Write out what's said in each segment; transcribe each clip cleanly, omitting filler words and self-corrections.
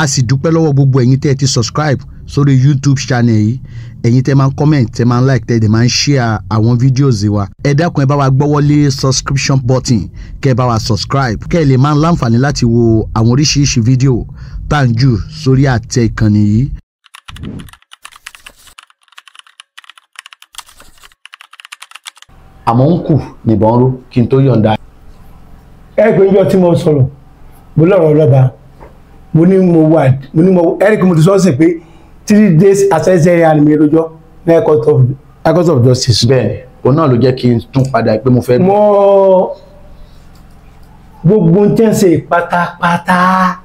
A sì dúpẹ́ lọ́wọ́ gbogbo ẹ̀yin tẹ́ ẹ ti subscribe sórí YouTube channel yìí, ẹ̀yin tẹ́ máa ń comment, tẹ́ máa ń like, tẹ́ ẹ dẹ̀ máa ń share àwọn videos wa. Ẹ dákun, ẹ bá wa gbọ́wọ́lé subscription button, kẹ́ ẹ bá wa subscribe, kẹ́ ẹ lè máa láǹfààní láti wo àwọn oríṣiríṣi fídíò tá à ń jù sórí àtẹ ìkànnì yìí. Àmọ́ ń kù nìbọn ró kí n tó yọ̀ǹda. Ẹ pé njọ́ tí mo sọ̀rọ̀, mo lọ́rọ̀ lọ́ba, mo ní mo wà, mo ní mo eric, mo ti sọ sí pé 3 days accessory and mi rojọ́ ní High Court of Justice. Bẹ́ẹ̀, òun náà ló jẹ́ kí n tún padà pé mo fẹ́ gbọ́. Mo gbogbo ń tẹ́ ń ṣe pátápátá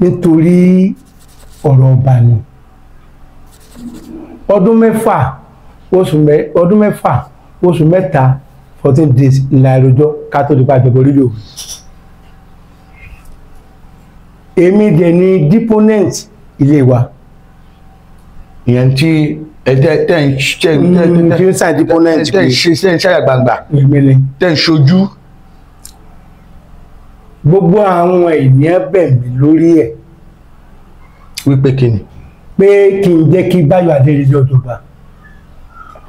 nítorí ọ̀rọ̀ ọba ni. Ọdún 6 oṣù 3, 14 days ìlà ìròjọ́ ká tó di pa àjọpọ̀ orílẹ̀ òwú. Èmi dẹ̀ ni deponent ilé wa. Ìyẹn tí ẹ tẹ́ tẹ́ ń ṣe Tí ń sign deponent. Tẹ́ ń ṣe, tẹ́ ń ṣàyà gbangba. Èmi ni. Tẹ́ ń ṣojú. Gbogbo àwọn ènìyàn bẹ̀ mí lórí ẹ̀. Wípé kí ni? Pé kí n jẹ́ kí Báyọ̀ Adérílé ọjọba.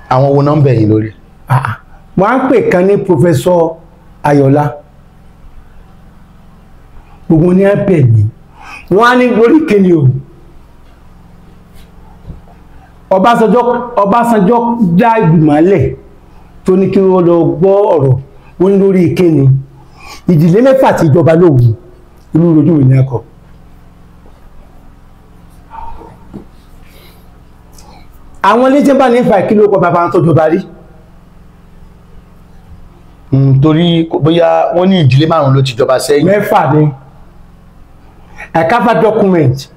Àwọn wo náà ń bẹ̀ yín lórí? Wọ́n á pè kan ní Professor Ayọ̀lá. Gbogbo ní á bẹ̀ mí, wọ́n á ní lórí kíni o. Ọbásanjọ́ dá ìgbìmọ̀ lẹ̀ tó ní kí wọ́n lọ gbọ́ ọ̀rọ̀. Wọ́n ní lórí kíni ìdílé mẹ́fà tí ìjọba lòwú inú rojú mi ní akọ. Àwọn ilé tí ń bá ní fa ìkílò kọ bàbá tó jọba rí. Torí bóyá wọ́n ní ìdílé márùn-ún ló ti jọba sẹ́yìn. Mẹ́fà ni. Ẹ̀káfà document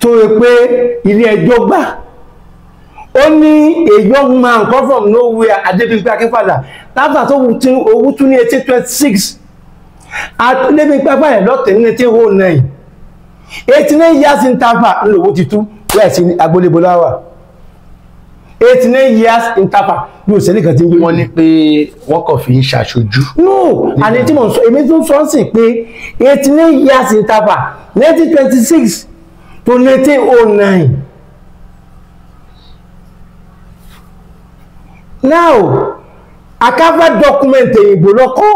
tó yẹ pé ilé ẹjọ́ gbà, ó ní a young man come from nowhere, Adébímpé Akínfàlà, láfà tó owó tún ní 1826, Adébímpé Akínfàlà lọ́tẹ̀ ní 1909, 89 years interval ńlọ́wọ́ ti tú láìsí agbólébóláwà. 89 years interval ní òsèlú kan tí ń gbé. Wọ́n ní pé wọ́n kàn fi ń ṣàṣojú. No, àní tí mo sọ, èmi tún sọ sí pé 89 years interval, 1926 to 1909. Now, àkàfà document èyìnbó lọ́kọ́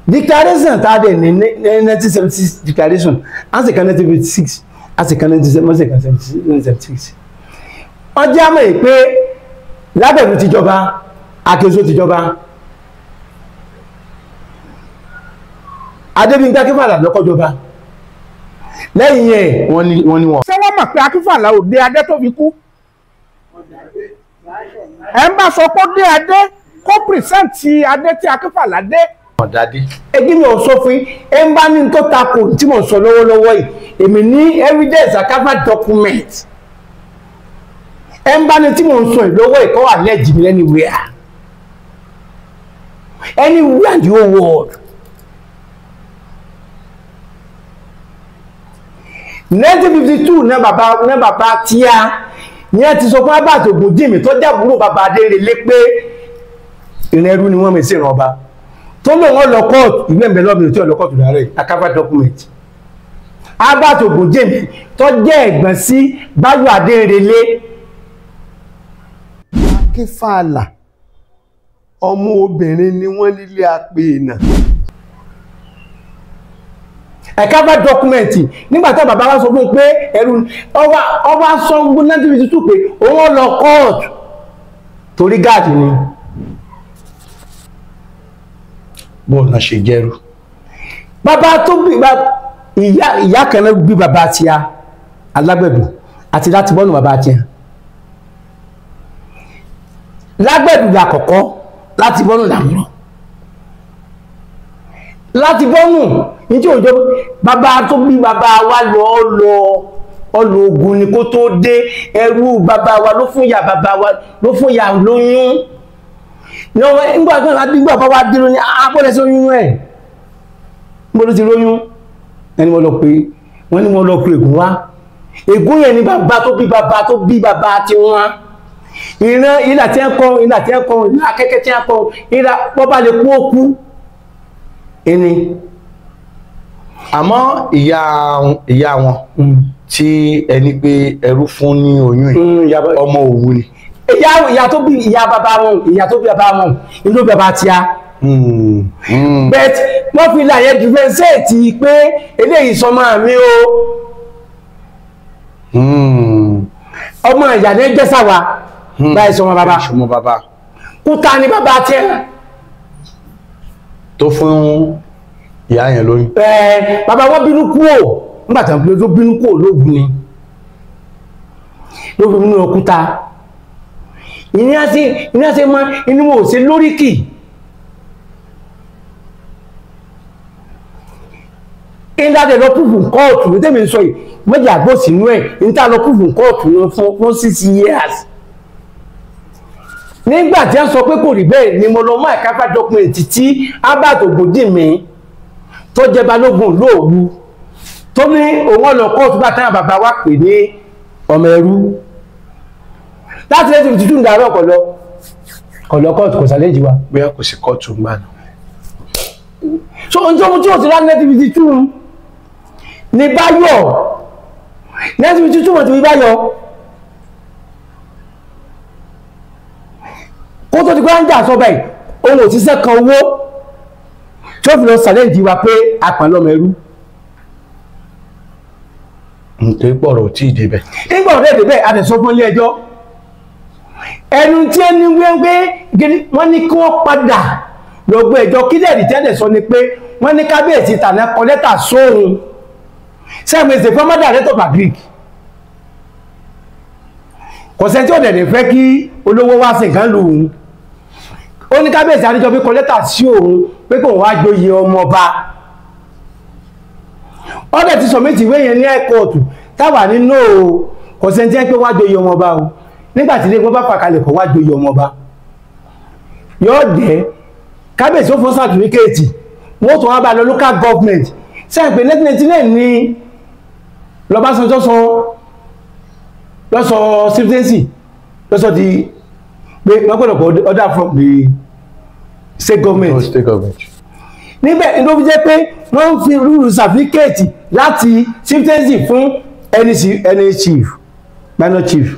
declaration tá a dẹ̀ ní 1976 declaration, a sì kan 1956, a sì kan 1976. Ọjọ́ àmọ́ yìí pé Lábẹ̀lú ti jọba, Akéso ti jọba, Adébímpé Akínfàlà lọ́kọ́ jọba lẹ́yìn ẹ̀. Wọ́n ní wọn. Ṣé wọ́n mọ̀ pé Akínfàlà ò dé adé tó fi kú? Ẹ̀ ń bá sọ pé ó dé adé, kó present adé tí Akínfàlà dé. Ọ̀dádé. Ẹgbẹ́ mi ò sọ fún yín, ẹ ń bá ní tó takò tí mo sọ lọ́wọ́lọ́wọ́ yìí, èmi ní evidence, àkàfà document. Ẹ ń bá ní tí mo ń sọ yìí lọ́wọ́ ìkọ́ allege mi anywhere, anywhere in the whole world. 1952 ní bàbá tíá ní ẹ ti sọ fún Albert Ògúnjìmí tó jábúrò bàbá Adérelé pé ìrìn ẹrú ni wọ́n mi sí ìran ọba tó lóun ọ lọ kóòtù. Ìwé ìbẹ̀ lọ́mìnira tí ó lọ kóòtù rárẹ̀, àkàfà document. Albert Ògúnjìmí tó jẹ́ ẹ̀gbọ́n sí Báyọ̀ Adérelé. Akínfàlà, ọmọ obìnrin ni wọ́n nílé apèènà. Ẹ̀káfà document, nígbà tí bàbá wa sọ fún un pé ẹrú ọba sọ fún 1952 pé òun lọ kóòtù torí gáàdì ni. Bóun náà ṣe jẹ́rú? Bàbá tó bí ìyá kan náà bí bàbá tíya alágbẹ̀dù àti láti bọ́ọ̀nù bàbá tíya lágbẹ̀dù làkọ̀kọ́, láti bọ́ọ̀nù làmúrọ̀, láti bọ́ọ̀nù ní tí òjò bàbá tó bí bàbá wa lọ lọ ọlọ ogun ni kó tó dé. Ẹrú bàbá wa ló fún ìyá bàbá wa, ló fún ìyá lóyún. Nígbà tó nígbà bàbá wa dé lóyún, àpọ̀lẹ̀ sí oyún ẹ̀ mo ló ti lóyún. Ẹni mo lọ pé wọ́n ní mo lọ pé ègún wá, ègún yẹn ni bàbá tó bí bàbá tó bí bàbá tí wọ́n. Ìran ìlà tí ń kọ́, ìlà tí ń kọ́, ìlà kẹ́kẹ́ tí ń kọ́, ìlà bọ́bá lè kú ó kú ẹni. Àmọ́ ìyá wọn tí ẹni pé ẹrú fún ní oyún yìí, ọmọ Òwu ni. Ìyá tó bí ìyá bàbá wọn, ìyá tó bí bàbá wọn, inú bàbá tíá. But wọ́n fi láyé differentiate pé eléyìí sọmọ mi o. Ọmọ ìyá ní jẹ́sà wa báyìí sọmọ bàbá. Sọmọ bàbá. Kúta ni bàbá tiẹ̀. Tó fún ìyá yẹn lóyún. Bàbá wọn bínú kú ò, nígbà tí wọn bínú kú ò lóògùn ni ló fi nínú òkúta. Ìní àti mọ inú wọn ò sí lóríkì. Ìdádẹ lọ púpù kóòtù ní tẹ́mi sọ yìí, méjì àgbò sínú ẹ̀ níta lọ púpù kóòtù ní fún 6 years. Nígbà tí wọ́n sọ pé kò rí bẹ́ẹ̀ ni mo lọ mú àìkápá document tí Albert Ògúndìmí tó jẹ́ balógun lóòwu tó ní òun ọ̀nà kóòtù bá táwọn bàbá wa pè ní ọmọ ẹrú láti lẹ́sìn tuntun ìdàrọ̀ kọ̀lọ́ kọ̀lọ́ kóòtù kò sàlẹ́jì wa. Bóyá kò sí kóòtù ńgbà náà. So ohun tó mú tí o ti rá 1952 ní Báyọ̀, 1952 wọ́n ti fi Báyọ̀ kó tó ti kó ń jà sọ báyìí, òun ò ṣiṣẹ́ kan owó tí ó fi lọ sàlẹ́jì wa pé apàn lọ́mọ ẹrú. Nítorí pọ̀rọ̀ ò tí ì débẹ̀. Nígbà ọ̀rẹ́ débẹ̀, a tẹ̀sọ́ fún ilé ẹjọ́ ẹnu tí ẹni wíwẹ́ wọ́n ní kí wọ́n padà lọ gbé ẹjọ́. Kí lẹ́ẹ̀dì tẹ́lẹ̀ sọ ni pé wọ́n ní kábíyèsí tàná kọ lẹ́tà sóhun sẹ́mi ṣe former director of agric. Kò sẹ́ni tí ò dẹ̀ fẹ́ kí olówó wá sí nǹkan lù ú. Ó ní kábíyèsí Adéjọbí kọ lẹ́tà sí òun pé kóun wá joyè ọmọ ọba. Ó dẹ̀ ti submit ìwé yẹn ní high court táwa nínú o. Kò sẹ́ni tí wọ́n pé wá joyè ọmọ ọba o. Nígbà tí ilé wọn bá fà kalẹ̀ kó wá joyè ọmọ ọba, yóò jẹ́ kábíyèsí ó fún certificate, wọ́n tún wá bá lọ local government. Sẹ́yìn pé 1999 ní lọ́básanjọ́ sọ lọ́sọ citizenship lọ́sọ di pé wọ́n gbọ́dọ̀ kọ́ order from the state government. State government. Níbẹ̀ ló fi jẹ́ pé wọ́n ń fi rúrù certificate láti citizenship fún any chief, minor chief.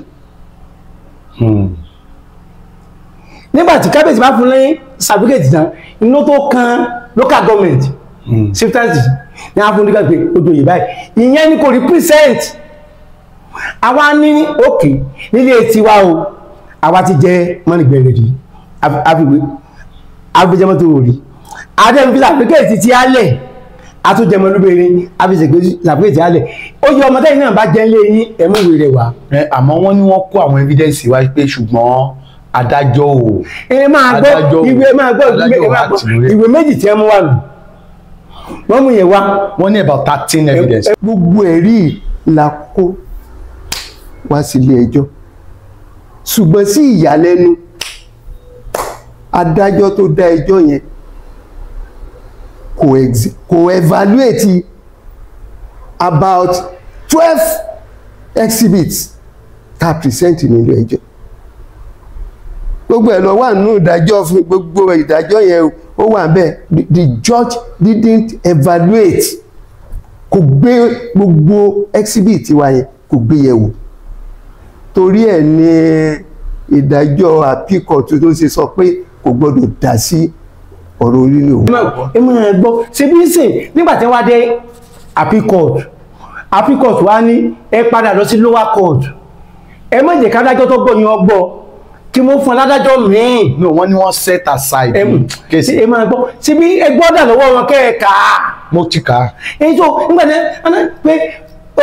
Nígbà tí kábíyèsí bá fún ní certificate tán, inú tó kan local government chieftaincy ní a fún nígbà pé ó joyè báyìí. Ìyẹn ni kò represent àwa ní òkè nílé tiwa o. Àwa ti jẹ mọ́nìgbẹ̀rẹ̀ rí, àfiwé àfijẹmọ́tò rí, adẹ́nfi certificate ti alẹ̀ àtúnjẹmọ́lúbẹ̀rẹ̀ àfi certificate alẹ̀. Ó yẹ ọmọ tẹ́yìn náà bá jẹ́ nílé yín, ẹ̀mú ìwé rẹ̀ wá. Àmọ́ wọ́n ní wọ́n kó àwọn evidence wá pé ṣùgbọ́n adájọ́ ò. Ẹ máa gbọ́ ìwé, máa gbọ́ ìwé, máa gbọ́ ìwé méjì tí ẹ mú wá nù, wọ́n mú yẹn wá. Wọ́n ní about 13 evidence. Gbogbo ẹ̀rí la kó wá sílé ẹjọ́, ṣùgbọ́n sí ìyàlẹ́nu, adájọ́ tó dá ẹjọ́ yẹn kò evaluate about 12 exhibits tá a present nílé ẹjọ́. Gbogbo ẹ̀ ló wà nínú ìdájọ́ fún gbogbo ìdájọ́ yẹn, ó wà bẹ́ẹ̀. The judge didn't evaluate, kò gbé gbogbo exhibit wa yẹn, kò gbé yẹ̀ wò. Torí ẹ̀ ní ìdájọ́ appeal court tó ṣe sọ pé kò gbọdọ̀ dá sí ọ̀rọ̀ orílẹ̀ òun. Ẹ máa gbọ́ ṣe bí sìn nígbà tí wọ́n dé appeal court, appeal court wá ní ẹ padà lọ sí lower court, ẹ má jẹ́ kádájọ́ tó gbọ́ yín ọgbọ́ kí wọ́n fún aládájọ́ míì. No, wọ́n ní wọ́n set aside case. Ẹ máa gbọ́ ṣe bí ẹ gbọ́dọ̀ lọ́wọ́ wọn kẹ́ ẹ kà á. Mo ti kà á. Èyí tó nígbà tí wọ́n pé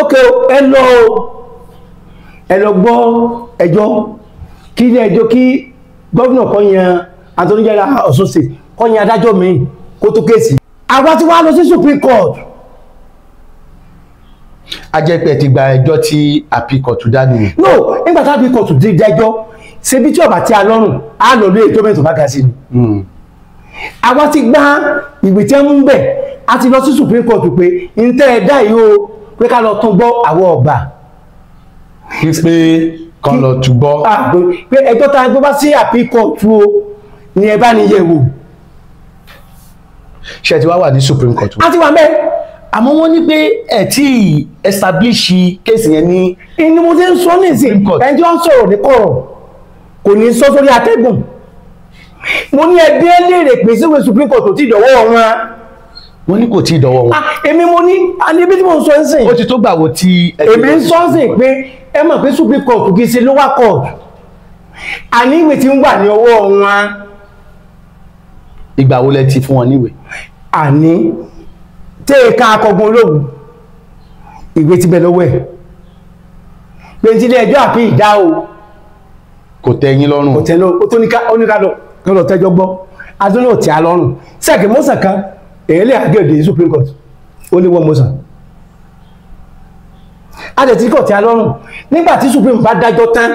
ok, ẹ lọ ẹ lọ gbọ́ ẹjọ́ kí ilé ẹjọ́ kí gómìnà kan yan Attorney General Ọ̀ṣun State kó yan adájọ́ míì kó tó case. Àwa tí wàá lọ sí Supreme Court. A jẹ́ pé ẹ ti gba ẹjọ́ tí appeal court dá nìyẹn. No, nígbà tí appeal court ti dájọ́, ṣebí tí ọba tí a lọ́rùn á lọ lóye tó mẹ́tò bá ga sí ni. Àwa ti gba ìwé tí wọ́n ń bẹ̀, a ti lọ sí Supreme Court pé n tẹ́ ẹ dá yìí o, pé ká lọ tún gbọ́, àwọ̀ ọ̀gbà. Wípé Kan lọ túbọ̀. Pé ẹjọ́ tá a gbé wá sí appeal court o ni ẹ bá ní yẹ̀ wò. Ṣé ti wá wà ní Supreme Court? A ti wà mẹ́. Àmọ́ wọ́n ní pé ẹ tí establish case yẹn ní. Ìní mo ti ń sọ nísìn, ẹni tí wọ́n ń sọ̀rọ̀ ní kọ̀rọ̀ kò ní sọ sórí atẹ́gùn. Mo ní ẹbí ẹ léèrè pé síwèé Supreme Court kò tí ì dọ̀wọ́ wọn. Wọ́n ní kò tí ì dọ̀wọ́ wọn. Èmi mo ní àní ibi tí mo ń sọ ń sìn. Ó ti tó gbà wo tí. Èmi ń sọ ń sìn pé ẹ mọ̀ pé Supreme Court kì í ṣe lower court. Àní ìwé tí ń wà ní ọwọ́ wọn. Ìgbà wo lẹ ti fún wọn níwèé? Àní tẹ́ ká akọgun ológun ìwé ti bẹ lọ́wọ́ ẹ̀ pé tí ilé ẹjọ́ àfi ìdá o kò tẹ́ yín lọ́rùn. Kò tẹ́ lọ́rùn. Ó tó ní ká lọ tẹ́jọ́ gbọ́ adúlọ̀ ò tí a lọ́rùn sẹ́ẹ̀kì mọ́sàn kan èyí lè àgé òde Supreme Court ó ní wọ́n mọ́sàn a lè tí kò tí a lọ́rùn nígbà tí Supreme bá dájọ́ tán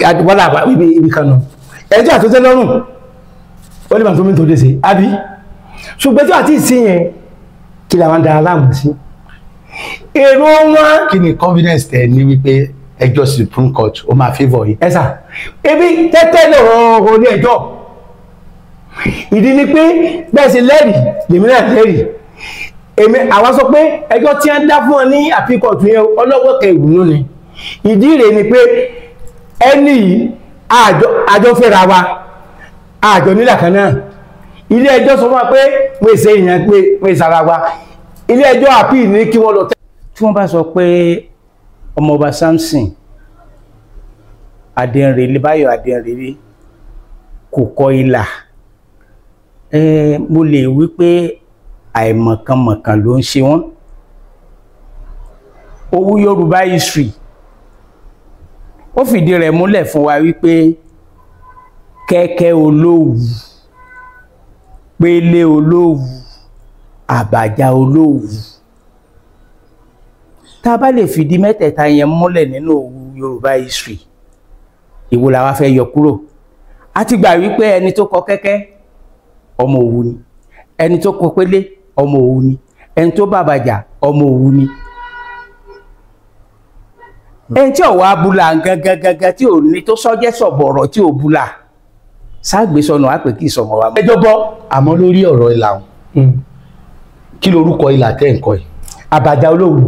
wọ́n là ibi kan nù ẹjọ́ àtúntẹ́ lọ́rùn ó lè máa tó mi tó dé sí àbí ṣùgbọ́n tí wàá tí ì sí yẹn kí làwọn dára láàmú sí èrò wọn. Kí ni confidence tẹ ní wípé ẹjọ́ Supreme Court ó máa favour yìí? Ẹ sà ebi tẹ́tẹ́ lọ̀rọ̀ orí ẹjọ́ ìdí ni pé bẹ́ẹ̀ sì lẹ́rìí lèmi náà lẹ́rìí èmi àwa sọ pé ẹjọ́ tí wọ́n dá fún ọ ní appeal court yẹn ọlọ́wọ́ kẹrù ni ìdí rèé ni pé ẹni yìí àjọ fẹ́ra wa àjọ nílà kan náà ilé ẹjọ́ sọ fún wa pé mo ṣe èèyàn pé mo ṣàrà wa ilé ẹjọ́ appeal ní kí wọ́n lọ tẹ́. Tí wọ́n bá sọ pé ọmọọba Samson Adéǹrẹ̀lẹ̀ Báyọ̀ Adéǹrẹ̀lẹ̀ kò kọ ilà, mo lè wí pé àìmọ̀kànmọ̀kàn ló ń ṣe wọ́n. Òwu Yorùbá history ó fìdí rẹ̀ múlẹ̀ fún wa wípé kẹ́kẹ́ olówu, pélé olówu, àbàjá olówu, tá a bá lè fìdí mẹ́tẹ̀ẹ̀ta yẹn múlẹ̀ nínú Òwu Yorùbá history, ìwo la wá fẹ́ yọ kúrò. A ti gbà wípé ẹni tó kọ kẹ́kẹ́ ọmọ Òwu ni, ẹni tó kọ pélé ọmọ Òwu ni, ẹni tó bàbàjà ọmọ Òwu ni, ẹni tí ọ̀wọ́ abúlà gangan tí ò ní tó sọ́jẹ́ sọ̀bọ̀rọ̀ tí ò búlà sáàgbé sọnù á pè kí ìsọmọ wa mọ́. Ẹjọ́ gbọ́ àmọ́ lórí ọ̀rọ̀ ìlà ọ̀hún, kí lorúkọ ìlà tẹ́ ń kọ yìí? Àbàjá olówu.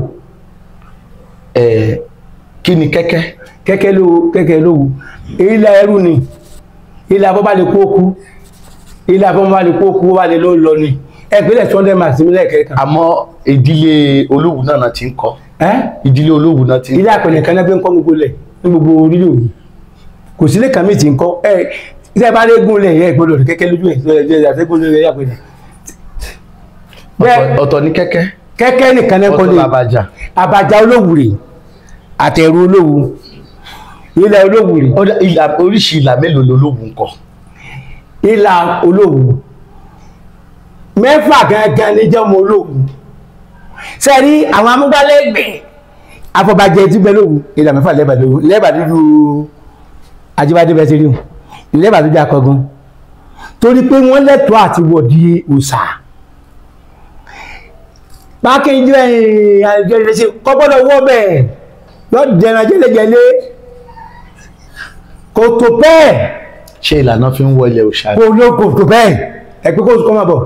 Kí ni kẹ́kẹ́? Kẹ́kẹ́ lówó, kẹ́kẹ́ lówó ìlà ẹrú ni, ìlà bọ́ bá lè kó kú, ìlà bọ́ bá lè kó kú bá lè ló lọ ni ẹgbẹ́lẹ̀ 200 marks nílẹ̀ kẹ́kẹ́. Àmọ́ ìdílé Olówu náà ti ń kọ́. Ìdílé Olówu náà ti ń kọ́. Ilé àpẹẹrẹ kan náà gbé ń kọ́ gbogbo lẹ̀ ní gbogbo orílẹ̀ òní kò sílé kan méjì ń kọ́. Ẹ ṣe bá lè gún lẹ̀ yẹ gbọ́dọ̀ kẹ́kẹ́ lójú ẹ̀ ọ̀tọ̀ ní kẹ́kẹ́. Kẹ́kẹ́ nìkan náà kọ́ ni àbàjá Olówu rè àtẹ̀rù Olówu, ilẹ̀ Olówu rè. Oríṣi ìlà mélòó lolówu ń kọ? Ìlà Olówu mẹ́fà gangan ní jẹ́mọ Olówu. Sẹ́rí àwọn amúgbálẹ́gbẹ̀ẹ́ afọbajẹ tí bẹ lówu ìlà mẹ́fà lẹ́bà lówu, lẹ́bà dúdú Ajíbádé bẹ́ẹ̀ ti rí wọn, lẹ́bà dúdú Akọgun, torí pé wọ́n lẹ́tọ̀ọ́ àti wọ̀dí òòṣà. Pákéjì ẹ̀yìn kọ́ gbọ́dọ̀ wọ́ bẹ́ẹ̀ yọ dẹran jẹlẹjẹlẹ kò tó bẹ́ẹ̀. Ṣé ìlànà fi ń wọ ilẹ̀ òòṣà? Kò ló kò tó bẹ́ẹ̀ ẹ pé kó kọ́ máa bọ̀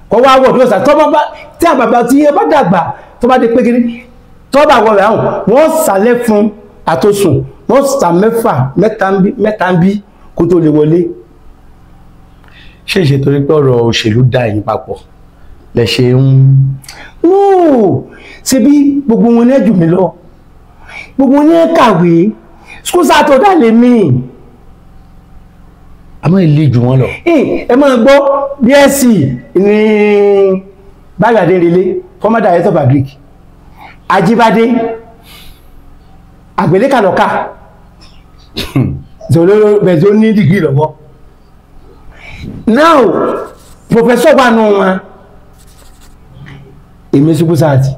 kọ́ wá wọ̀ tó sà tọ́ bá tí àbàbà tí ẹ bá dàgbà tó bá dé pé kiri tọ́ bá wọ̀ rẹ̀ àwọn wọ́n sàlẹ̀ fún àtòsùn wọ́n sà mẹ́fà mẹ́ta ń bí kó tó lè wọlé. Ṣé ìṣe torí pé ọ̀rọ̀ òṣèlú dá ẹ̀yin papọ̀ lẹ ṣe ń. No, ṣe bí gbogbo wọn ní ẹ̀jù mi lọ, gbogbo wọn ní ẹ̀ kàwé skúsà tó dà lè mí. Àmọ́ ilé jù wọ́n lọ. Ẹ máa gbọ́ BSc ní Báyọ̀ Adéǹrẹ̀lẹ̀ former director of agric, Ajíbádé àgbélékàlọ́kà bẹ̀rẹ̀ tó ní dìgírì lọ́wọ́. Now professor wà nù wọn, èmi ṣubú sáàtì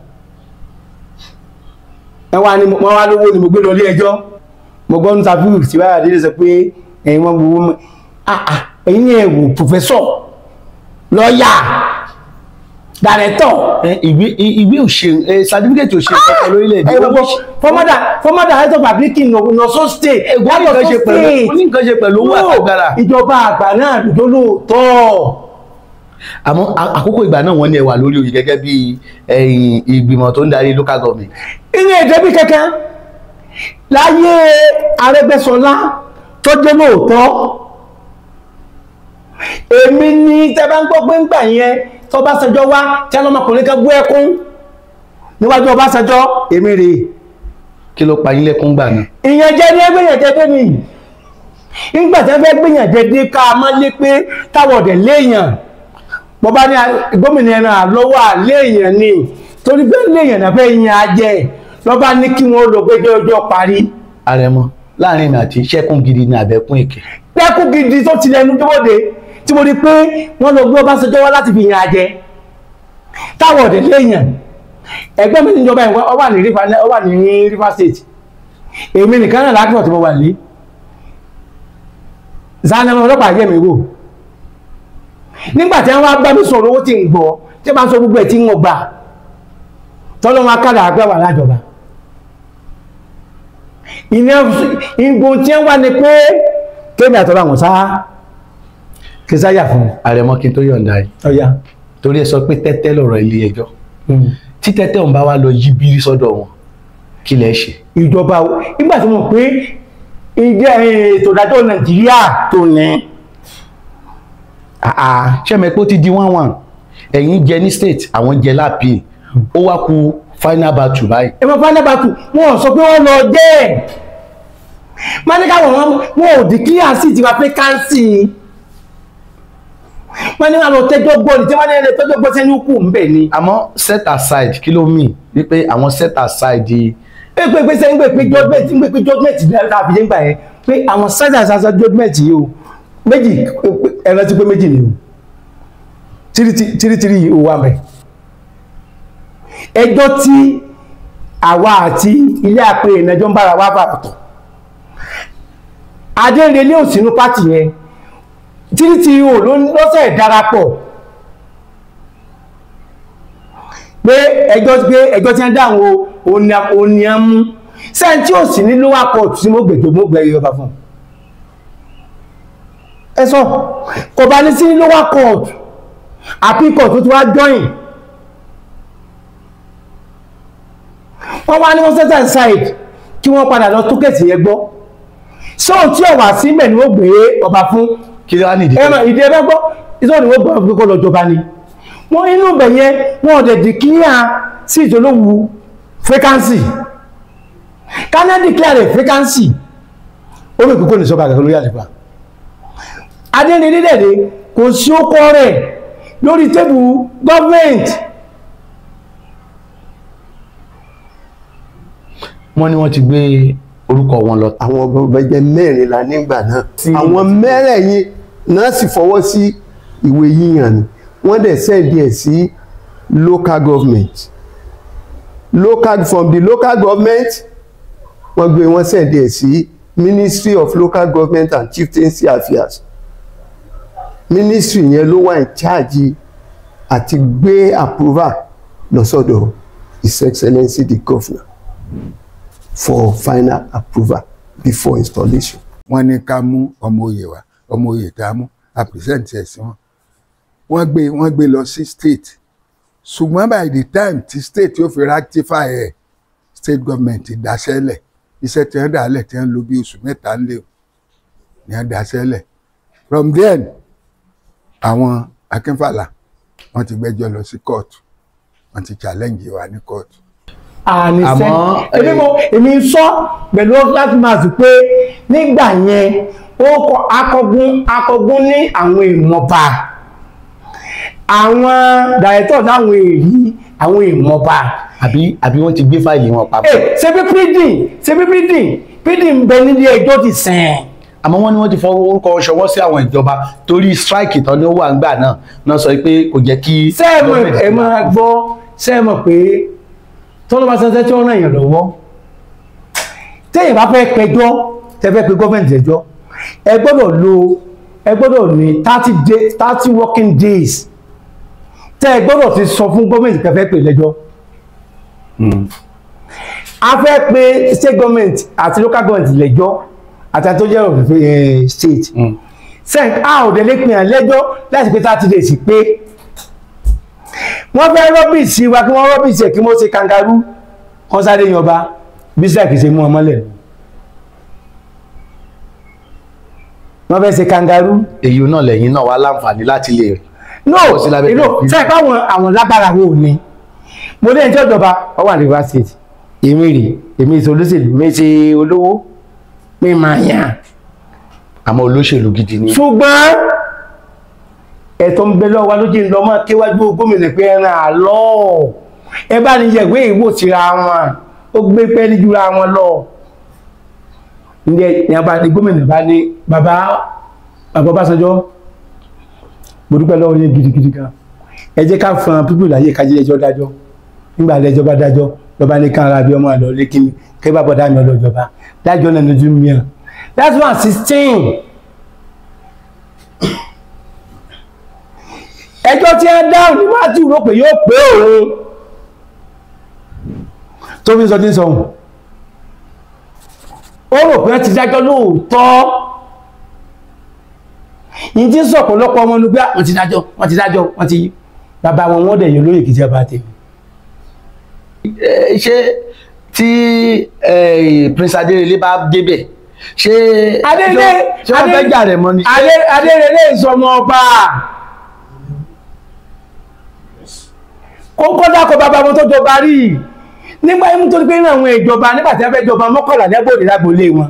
ẹ wá ní wọ́n wá lówó ni mo gbé lọ ilé ẹjọ́. Mo gbọ́ ní tàbí tí Báyọ̀ Adéǹrẹ̀lẹ̀ sọ pé ẹ̀yin wọ́n gbowó mọ́ ẹ̀yin ẹ̀ wò professor lọ́ọ̀yà Director. Ìwé òṣè certificate òṣè kankan lórílẹ̀-èdè. Former director of agric in Ọ̀ṣun state. Ó ní nǹkan ṣe pẹ̀lú owó àtàgbára. Ìjọba àgbà náà ló lóòótọ́. Àmọ́ àkókò ìgbà náà wọ́n ní ẹ wà lórí oyè gẹ́gẹ́ bí ìgbìmọ̀ tó ń darí local government. Inú èdè bí kankan láyé Arẹ́gbẹ́ṣọlá tó jẹ́ lóòótọ́. Èmi ni tẹ́ bá ń gbọ́ pé ń gbà yẹn tọ́básanjọ́ wá tí ọlọ́mọkùnrin kan gbé ẹkún níwájú Ọbásanjọ́, èmi rèé. Kí ló pa yín lẹ́kún gbà náà? Ìyànjẹ ní ẹgbẹ̀yànjẹ dé ni. Nígbà tí wọ́n fẹ́ gbìyànjẹ dé ká má lé pé táwọn ọ̀dẹ̀ léèyàn. Mo bá ní gómìnà ẹran àlọ́wọ́ àléèyàn ni torí pé léèyàn náà fẹ́ yan ajẹ́ lọ́ba ní kí wọ́n lọ gbẹ́jọ́ ọjọ́ parí. Àrẹ̀mọ láàrin ìrìn àti ṣẹ́kùn gidi ní àbẹ̀kún èké. Lẹ́kún gidi tó ti lẹnu dúbòde tí mo rí pé wọ́n lọ gbé Ọbásanjọ́ wá láti fi yan ajẹ́ táwọn ọ̀dẹ̀ léèyàn. Ẹgbẹ́ mi níjọba ìwọ ọ wà ní River State, èmi nìkan náà lágbọ̀n tí mo wà ní zanamọ ọlọ́pàá yẹ̀ mí wò nígbà tí wọ́n wá bá mi sọ̀rọ̀ owó tí ń gbọ́ tí wọ́n bá sọ gbogbo ẹ̀ tí ń gbà tọ́lọ́ wọn kádà àgbẹ̀ wà lájọba. Ìgbò tí wọ́n wá ní pé kémi àtọ́lá wọn sáá kí sáyà fún un. Àrẹ̀mọ kí n tó yọ̀ǹda yìí torí ẹ sọ pé tẹ́tẹ́ lọ̀rọ̀ ilé ẹjọ́ tí tẹ́tẹ́ òun bá wá lọ yí bírí sọ́dọ̀ wọn kí lẹ ṣe. Ìjọba nígbà tí mo pé ìjẹ́ ètò ìdájọ́ Nàìjíríà tó ní. Ṣé mi pé ó ti di 1-1 ẹ̀yin jẹ ní state àwọn jẹ lápì ó wá ku final battle báyìí. Ẹ mọ final battle wọn ò sọ pé wọ́n lọ jẹ́ ẹ̀ máa ní káwọn wọn ò declare sí tiwa pé kánsì wọ́n ní wọn lọ tẹ́jọ́ gbọ́ ni tí wọ́n ní ẹni tẹ́jọ́ gbọ́ sẹ́ni kù ń bẹ̀ ni. Àmọ́ set aside kí ló mean wípé àwọn set aside. Pé sẹ́yìn pé judgement ń pé judgement bí a fi ṣe ń gbà yẹn pé àwọn set aside judgement yìí o méjì ẹ̀rọ ti pé méjì ni o 3-3 yìí ó wà mẹ́. Ẹjọ́ tí àwa àti ilé àpè ìnájọ́ ń bára wá bàrà tọ̀ Adéǹrelé ò sínú pátì yẹn 3-3 ò lọ́sẹ̀ darapọ̀ pé ẹjọ́ tí wọ́n dáhùn òní á mú sẹ́yìn tí ò sí ní lower court tí mo gbèjò mo gbẹ̀rẹ̀ ọba fún ẹ sọ kò bá ní sí ní lower court appeal court tó ti wá join wọ́n wá ní wọ́n set aside kí wọ́n padà lọ tó kẹ̀sì yẹn gbọ́ sóò tí ọ̀wà síbẹ̀ ni ó gbé ọba fún kí ló wá ní ìdí ìdí ẹgbẹ́ gbọ́ ìsọ̀rọ̀ ni wọ́n gbọ́ pé kó lọ jọba ni wọ́n inú ibẹ̀ yẹn wọ́n ọ̀dẹ̀ declare sí ìjọlówù vacancy Ghana declare vacancy ó lè kókó ní sọ́ba àgàkọ́ lórí àlefa Adéǹrelé dẹ̀dẹ̀ kò sí ó kọ́ rẹ̀ lórí tébù gọ́ọ̀mẹ̀ntì. Wọ́n ní wọ́n ti gbé orúkọ wọn lọ. Àwọn ọba jẹ́ mẹ́rin la nígbà náà àwọn mẹ́rẹ̀ẹ̀rin náà sì fọwọ́ sí ìwé yíyan ni wọ́n dẹ̀ send ẹ̀ sí local government from the local government wọ́n gbé wọ́n send ẹ̀ sí Ministry of Local Government and Chieftaincy Affairs. Ministry yẹn ló wà in charge àti gbé approval lọ sọ́dọ̀ His Excellency the Governor for final approval before installation. Wọ́n ní ká mú ọmọ oyè wá, ọmọ oyè tá a mú a present ẹ̀ sí wọn. Wọ́n gbé lọ sí state, ṣùgbọ́n by the time tí state yóò fi rectify ẹ̀, state government dáṣẹ́lẹ̀ iṣẹ́ tí wọ́n dálẹ̀ tí wọ́n lò bí oṣù mẹ́ta ń lé o ní wọ́n dáṣẹ́lẹ̀. From then àwọn Akínfàlà wọ́n ti gbẹ́jọ́ lọ sí court, wọ́n ti challenge wa ní court. Àníṣe èmi ń sọ pẹ̀lú láti pé nígbà yẹn ó kọ akọgun ní àwọn ìmọ̀ba àwọn dàrẹ́tọ̀ láwọn èyí àwọn ìmọ̀ba. Àbí wọ́n ti gbé fáìlì wọn papọ̀. Ṣebí pídìn ń bẹ nílé ẹjọ́ ti sìn. Àmọ́ wọ́n ní wọ́n ti fọwọ́ orúkọ ṣọwọ́ sí àwọn ìjọba torí strike tán ni ó wà ńgbà náà náà sọ pé kò jẹ́ kí. Sẹ́ẹ̀mọ̀ ẹ̀ máa gbọ́ sẹ́ẹ̀mọ̀ pé tọ́lọ́bá sẹ́sẹ́ tí ó ràn èèyàn lọ́wọ́ téèyàn bá fẹ́ pẹjọ́ tẹ́fẹ́ pé gọ́ọ̀mẹ̀ntì ẹjọ́ ẹ gbọ́dọ̀ ní 30 working days Tẹ́ ẹ gbọ́dọ̀ ti sọ fún gọ́ọ̀mẹ̀ntì pé fẹ́ pè lẹ́jọ́. A fẹ́ pe state government àti local government lẹ́jọ́ àti tó jẹ́ òfin state. Sẹ́ǹk a ò dẹ̀ lè pè hàn lẹ́jọ́ láti pé 30 days pé wọ́n fẹ́ rọ́bìsì wa, kí wọ́n rọ́bìsì ẹ̀, kí wọ́n ṣe kangaroo kan sáré yanba bí sẹ́ẹ̀kì ṣe mú ọmọ lẹ̀. Wọ́n fẹ́ ṣe kangaroo. Èyí náà lẹ́yìn náà wá láǹfààní láti lè No, no, sẹ́ẹ̀kì àwọn lágbára wo ni mo lẹ́yìn tí ọ̀jọba ọ wà ní Rivers State. Èmi rè, èmi ṣe olóṣèlú, mi ṣe olówó, mi máa yàn. Àmọ́ olóṣèlú gidi ni. Ṣùgbọ́n ẹ̀tọ́ ń bẹ lọ́wọ́ wa ló jẹ́ ń lọ mọ́ kéwájú gómìnà pé ẹran àlọ́ ẹ bá ní yẹ̀wé ìwò síra wọn, ó gbé pẹ́ẹ́lí jura wọn lọ. Ǹjẹ́ ní abá ní gómìnà bá ní bàbá bàbá Ọbásanjọ́, mo dúpẹ́ lọ́wọ́ yín gidigidi gan. Ẹ jẹ́ ká fọn pípù láyè ká jẹ́ ẹjọ́ dájọ́. Nígbà lẹ́jọ́ bá dájọ́, lọ́ba ní ká ara bí ọmọ àlọ́ lé kí mi kí bá bọ̀dá mi ọlọ́jọba dájọ́ náà lójú mi hàn. That's 116. Ẹjọ́ tí ẹ dáhùn ní Matthew rò pé yóò pé òun tó fi sọ tí ń sọ òun, ó rò pé ti dájọ́ lóòótọ́. Yìí tí ń sọ ọ̀pọ̀lọpọ̀ ọmọ nígbà wọ́n ti dájọ́, wọ́n ti dájọ́, wọ́n ti bàbá wọn, wọ́n dẹ̀ yóò lóye kìí jẹba tèmi. Ṣé tí Prince Adérelé bá débẹ̀, ṣé ṣé wọ́n fẹ́ jà rẹ̀ mọ́ ni? Adérelé ìsọmọ ọba kókó dákọ̀ bàbá wọn tó jọba rí nígbà yìí, tó pé ní àwọn ìjọba nígbà tí wọ́n fẹ́ jọba mọ́kànlá ní agbóòdì lágboolé wọn.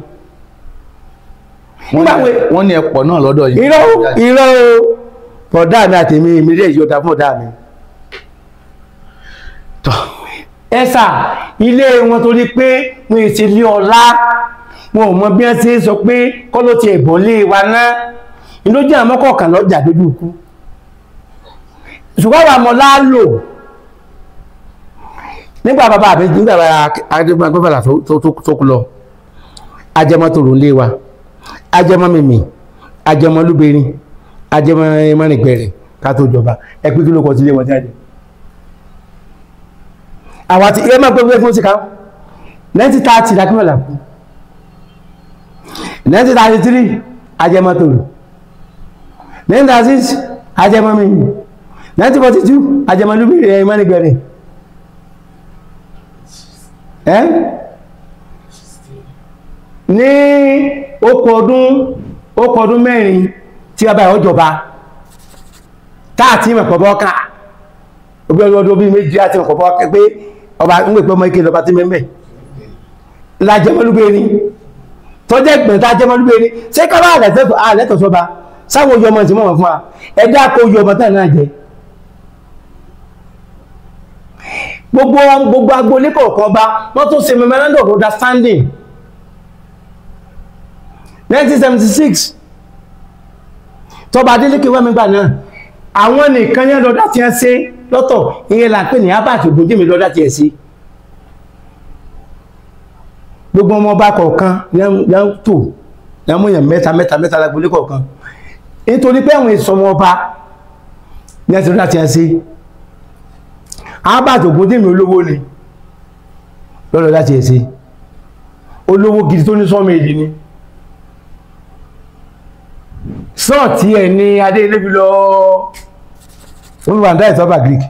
Wọ́n ní ẹ̀pọ̀ náà lọ́dọ̀ yìí. Irọ́ irọ́ o, bọ̀dá mi àtèmi èmi lè yọ̀dà fún ọ̀dà mi. Ẹ̀sà ilé wọn torí pé wọn èsì lé ọlá, wọn ò mọ bí wọ́n ṣe sọ pé kọ́ ló ti ẹ̀bọ̀n lé wa ná ìlójú àwọn mọ́kọ̀ọ̀kan lọ́jà lójú ikú. Ṣùgbọ́n àwọn àmọ́ láàlò nígbà bàbá àbí nígbà bàbá Adégbàgbọ́fàlà tó kú lọ, ajẹmọ́ tòrò ń lé wa, ajẹmọ́ mímì, ajẹmọ́ lúberin, ajẹmọ́ mọ́rìngbẹ̀rẹ̀ ká tó jọba. Ẹ pé kí ló kọ sílé wọn jáde àwa ti ẹ máa gbogbo fún síkà 1930 lákínwọ̀lá kú, 1933 ajẹmọ́ tòrò, 1936 ajẹmọ́ mímì, 1942 ajẹmọ́ lúberin mọ́rìngbẹ̀rẹ̀. Ní okò ọdún mẹ́rin tí a bá ìjọba táàtí mọ̀pọ̀bọ́ ká ọgbẹ́ ọdún bí méjì àti mọ̀pọ̀bọ́ pé ọba ń pè pé ọmọ ike lọba tí mẹ́mẹ́ lájẹmọ́lúgbé ní tọ́jẹ́ ìgbẹ̀rẹ̀ tájẹmọ́lúgbé ní ṣé kọ́ bá àlẹ́tọ̀ sọba sáwọn ojú ọmọ ìsìnmọ̀ fún wa ẹ̀dá kó ojú ọmọ táà náà jẹ. Gbogbo agboolé kọ̀ọ̀kan bá wọ́n tún ṣe memorandum of understanding 1976 tọba Adélékè wẹ́mi gbà náà, àwọn nìkan yẹn lọ́dá tí wọ́n ṣe lọ́tọ̀, ìyẹn là ń pè ní Herbert Ògúnjìmí lọ́dá tí ẹ̀ sí. Gbogbo ọmọ ọba kọ̀ọ̀kan yẹn tò yẹn mú yẹn mẹ́ta mẹ́ta mẹ́ta lágboolé kọ̀ọ̀kan, nítorí pé àwọn ìsọmọ ọba yẹn ti lọ́dá tí wọ́n ṣe. Herbert Ògúnjìmí olówó ni lọ́dọ̀ láti ẹ̀ sí, olówó gidi tó ní sọ́mọ èdè ni sọ́ọ̀tí ẹ̀ ní adé ilé fi lọ olùwàndá ìtọ́bà Greek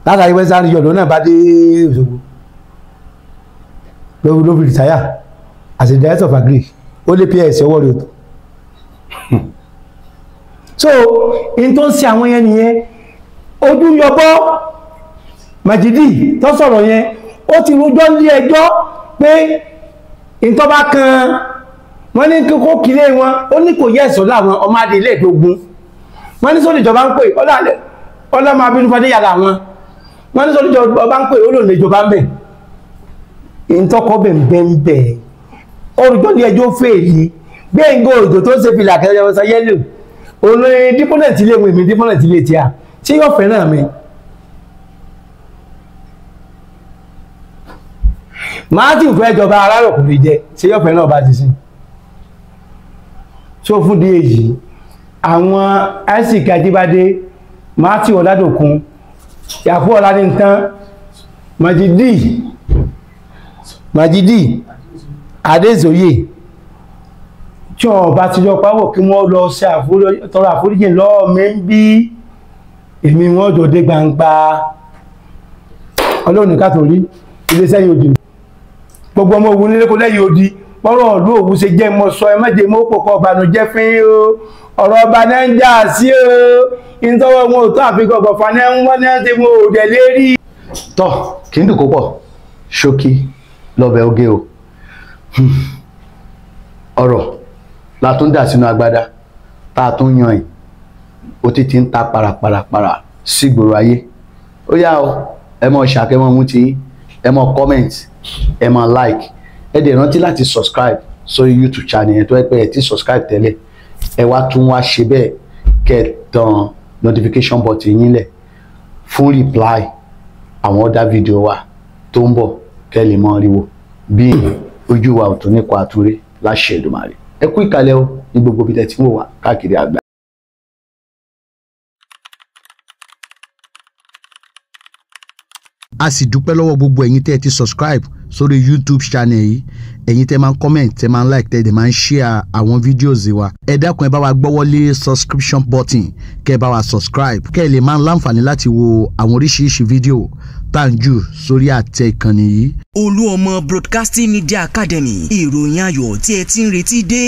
látàrí western region lónà bá dé Òṣogbo ló fi rìtáyà as a director of agric, ó lé ps ọwọ́ rẹ̀ tó. So in tó ń ṣe àwọn yẹn nìyẹn. Ojú yọbọ́ Majidi tó sọ̀rọ̀ yẹn, ó ti rojọ́ ní ẹjọ́ pé ìtọ́ bá kan wọ́n ní kó kílé wọn, ó ní kò yẹ ẹ̀sọ́ láwọn ọmọ adé ilé ìdógún. Wọ́n ní sórí ìjọba ń pè ọlọ́mọ abínú fadé yàrá wọn, wọ́n ní sórí ìjọba ń pè ó lòun ìjọba ń bẹ̀ ìtọ́kọ́ bẹ̀ ó rojọ́ ní ẹjọ́ fèèlì Gbénga Òjó tó ń ṣe fìlà kẹrẹ ọ̀sán yẹ́lò òun ní dípọ́nẹ̀tì ilé ìwé mi, dípọ́nẹ̀tì ilé tíà tí yóò fẹ́ràn mi. Matthew fẹ́ jọba alárò kò lè jẹ, ṣé yóò fẹ́ràn ọba ti sìn. So fún di èyí, àwọn Isaac Ajíbádé Matthew Ọládòkun, Yakubu Ọládìntán, Majidi Adézoyè, tí wọ́n bá ti jọ pawọ́ kí wọ́n lọ ṣe tọrọ àforíjì lọ́wọ́ mi ń bí èmi wọ́n jọ dé gbangba. Ọlọ́run nìkan tó rí iléeṣẹ́ yóò di gbogbo ọmọ ogun nílé kó lẹ́yìn odi. Bọ́rọ̀ ọ̀lú Òwu ṣe jẹ́ mọ́ sọ, ẹ má jẹ́ mọ́ pòkọ̀ ọ̀bànújẹ́ fín o. Ọ̀rọ̀ ọba náà ń jà sí o, ìtọ́wọ́ wọn ò tó àfikọ́ ọ̀gbọ̀fà náà ń wọ́n náà ti mú òdẹ̀ lérí. Tọ́ kì í dùn kó pọ̀, ṣókí lọ́bẹ̀ oge o. Ọ̀rọ̀ la tún dà sínú agbada tá a tún yan ẹ̀, ó ti ti ń ta parapara sígboro ayé. Ó yá o, ẹ mọ ṣàkẹ́mọ́ mú ti, ẹ mọ comment, ẹ mọ like, ẹ dẹ̀ rántí láti subscribe sórí YouTube channel yẹn tó ẹ pé ẹ ti subscribe tẹ́lẹ̀. Ẹ wá tún wá ṣe bẹ́ẹ̀ kẹ́ ẹ tan notification button yín lẹ̀ fún reply àwọn other video wa tó ń bọ̀, kẹ́ lè mọ ríwo bí ojú wa ò tún nípa àtúnrí láṣẹ Èdùmàrè. Ẹ kú ìkàlẹ̀ o ní gbogbo ibi tẹ́ ti ń wò wá káàkiri àgbà. A sì dúpẹ́ lọ́wọ́ gbogbo ẹ̀yin tẹ́ ẹ ti subscribe sórí YouTube channel yìí, ẹ̀yin tẹ́ máa ń comment, tẹ́ máa ń like, tẹ́ dẹ̀ máa ń share àwọn videos wa. Ẹ dákun, ẹ bá wa gbọ́wọ́ lé subscription button kẹ́ ẹ bá wa subscribe, kẹ́ ẹ lè máa ń láǹfààní láti wo àwọn oríṣiríṣi fídíò tá à ń jù sórí àtẹ ìkànnì yìí. Olúọmọ Broadcasting Media Academy, ìròyìn ayọ̀ tí ẹ ti ń retí dé.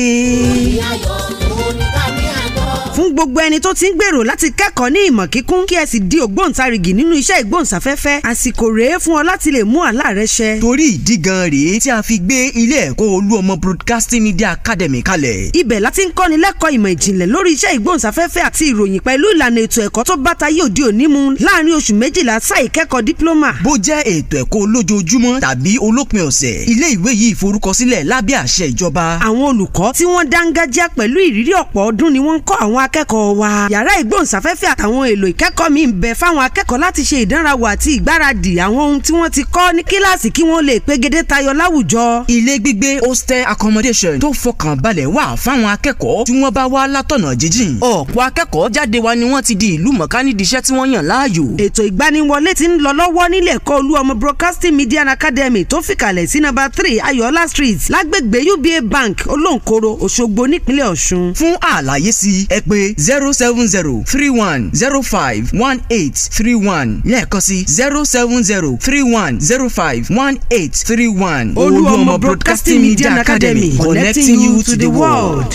Fún gbogbo ẹni tó ti ń gbèrò láti kẹ́kọ̀ọ́ ní ìmọ̀ kíkún kí ẹ sì di ògbóǹtarìgì nínú iṣẹ́ ìgbóhùnsáfẹ́fẹ́, àsìkò rèé fún ọ láti lè mú àlá rẹ ṣẹ. Torí ìdí gan rèé tí a fi gbé ilé ẹ̀kọ́ Olúọmọ Broadcasting Media Academy kalẹ̀. Ibẹ̀ láti ń kọ́ni lẹ́kọ̀ọ́ ìmọ̀ ìjìnlẹ̀ lórí iṣẹ́ ìgbóhùnsáfẹ́fẹ́ àti ìròyìn pẹ̀lú ìlànà ètò ẹ̀kọ́ tó bá tayé òde òní mu láàrin oṣù 12 sáà ìkẹ́kọ̀ọ́ dípílọ́mà. Bó jẹ́ ètò ẹ̀kọ́ olójoojúmọ́ tàbí olópin ọ̀sẹ̀, ilé ìwé yìí forúkọsílẹ̀ lábẹ́ àṣẹ ìjọba. Àwọn olùkọ́ tí wọ́n dángájá pẹ̀lú ìrírí ọ̀pọ̀ ọdún ni wọ́n ń kọ́ àwọn akẹ́kọ̀ọ́ wa. Yàrá ìgbóhùnsáfẹ́fẹ́ àtàwọn èlò ìkẹ́kọ̀ọ́ mi ń bẹ fáwọn akẹ́kọ̀ọ́ láti ṣe ìdánrawò àti ìgbáradì àwọn ohun tí wọ́n ti kọ́ ní kíláàsì kí wọ́n lè pegedé tayọ láwùjọ. Ilé gbígbé hostel accommodation tó fọkàn balẹ̀ wà fáwọn akẹ́kọ̀ọ́ tí wọ́n bá wá látọ̀nà jíjìn. Ọ̀pọ̀ akẹ́kọ̀ọ́ jáde wa ni wọ́n ti di ìlú mọ̀ká nídìí iṣẹ́ tí wọ́n yàn láàyò. Ètò ìgbaniwọlé ti ń lọ lọ́wọ́ nílé ẹ̀kọ́ Olúọmọ Broadcasting Media Academy tó fìkàlẹ̀ sí nọ́mbà 3 Ayọ̀ọ́lá Street lágbègbè UBA Bank, Olóǹkoro, Òṣogbo nípínlẹ̀ Ọ̀ṣun. Fún àlàyé sí ẹ pè 070 31 05 18 31 lẹ́ẹ̀kan sí 070 31 05 18 31. Olúọmọ Broadcasting Media Academy, connecting you to the world.